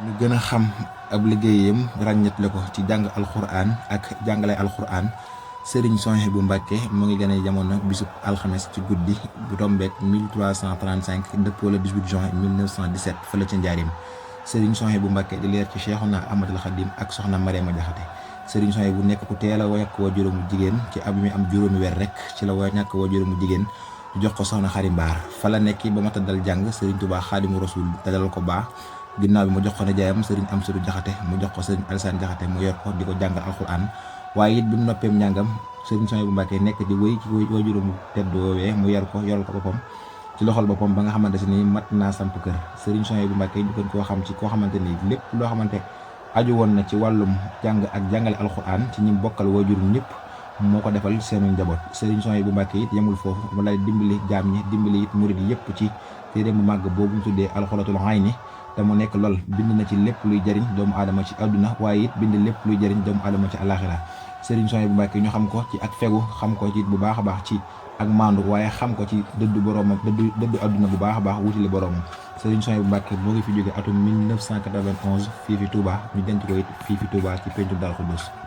ñu gën a xam ab liggéeyam ràññetle ko ci jàng alxuraan ak jàngale alxuraan. Sëriñ Souhaïbou Mbacké mu ngi gane jamono bisub alxames ci guddi bu tombeek 1335 dëppoo le 18 juin 1917 fële ca Njaarim. Sëriñ Souhaïbou Mbacké di leer ci Cheikhouna Ahmadul Khadim ak soxna Mariama Jaxate. Sëriñ Souhaïbou nekk ku teel a ñàkk waajuram mu jigéen ci ab mi am juróomi weer rek ci la ñàkk waajuram mu jigéen jox ko soxna Xari Mbaar fa la nekki ba mata dal jàng Sëriñ Tuubaa Xaadimu Rasuul dalal ko baax ginnaaw bi mu jox ko nijaayam Sëriñ Amsadu Jaxate mu jox ko Sëriñ Alsaan Jaxate mu yor ko di ko jàngal alxuraan. waaye it bi mu noppeem njàngam Sëriñ Souhaïbou Mbacké nekk di wéy ci waajuram mu tedd woowee mu yar ko yoral ko boppam ci loxol boppam ba nga xamante ni mat naa samp kër. Sëriñ Souhaïbou Mbacké ñu gën koo xam ci koo xamante ni lépp loo xamante aju woon na ci wàllum jàng ak jàngale alxuraan ci ñi bokkal waajur ñëpp moo ko defal seenu njaboot. Sëriñ Souhaïbou Mbacké it yemul foofu mu lay dimbali jaam ñi dimbali it murid yëpp ci téere mu màgg boobu ñu tuddee alxuratul hayni te mu nekk lool bind na ci lépp luy jëriñ doomu aadama ci àdduna waaye it bind lépp luy jëriñ doomu aadama ci àllaaxira. Sëriñ Souhaïbou Mbacké ñu xam ko ci ak fegu xam ko ci bu baax a baax ci ak maandu waaye xam ko ci dëddu boroomam dëddu àdduna bu baax a baax wutile boroomam. Sëriñ Souhaïbou Mbacké moo ngi fi jóge atum 1991 fii fi Touba ñu denc ko it fii fi Touba ci pencu Darou Khoudoss.